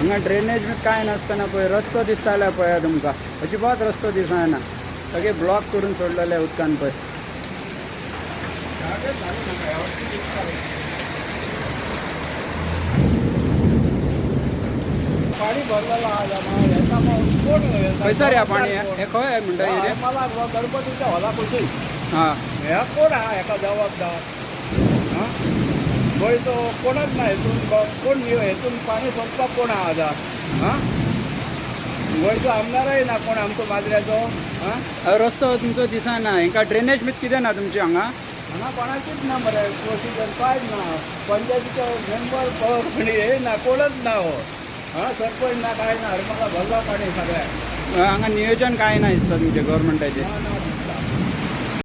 हांगा ड्रेनेज बी कांय नासतना पळय रस्तो दिसता जाल्यार पळया तुमकां, अजिबात रस्तो दिसना, सगळे ब्लॉक करून सोडलेले उदकान पळय. पाणी भरलेलं आज ह्याचा मग कोण? खंयसर ह्या पाणी हे खंय म्हणटा एरिया? मला गणपतीच्या हॉला कशी. हां. ह्या कोण आहा हेका जबाबदार? हां, गोंयचो कोणच ना. हेतून कोण हेतून पाणी सोदपाक कोण आहा आतां? हां, गोंयचो आमदारय ना कोण आमचो माजऱ्याचो. हां. रस्तो तुमचो दिसना हेंका. ड्रेनेज बी कितें ना तुमची हांगा? हांगा कोणाचीच ना मरे प्रोसिजर, कांयच ना. पंचायतीचो मेंबर कोणी हे ना, कोणच ना हो. हां, सरपंच ना, काय ना. हरमला भरला पाणी सगळ्याक. हांगा नियोजन कांय ना दिसता तुमचें गव्हर्मेंटाचें. ना ना.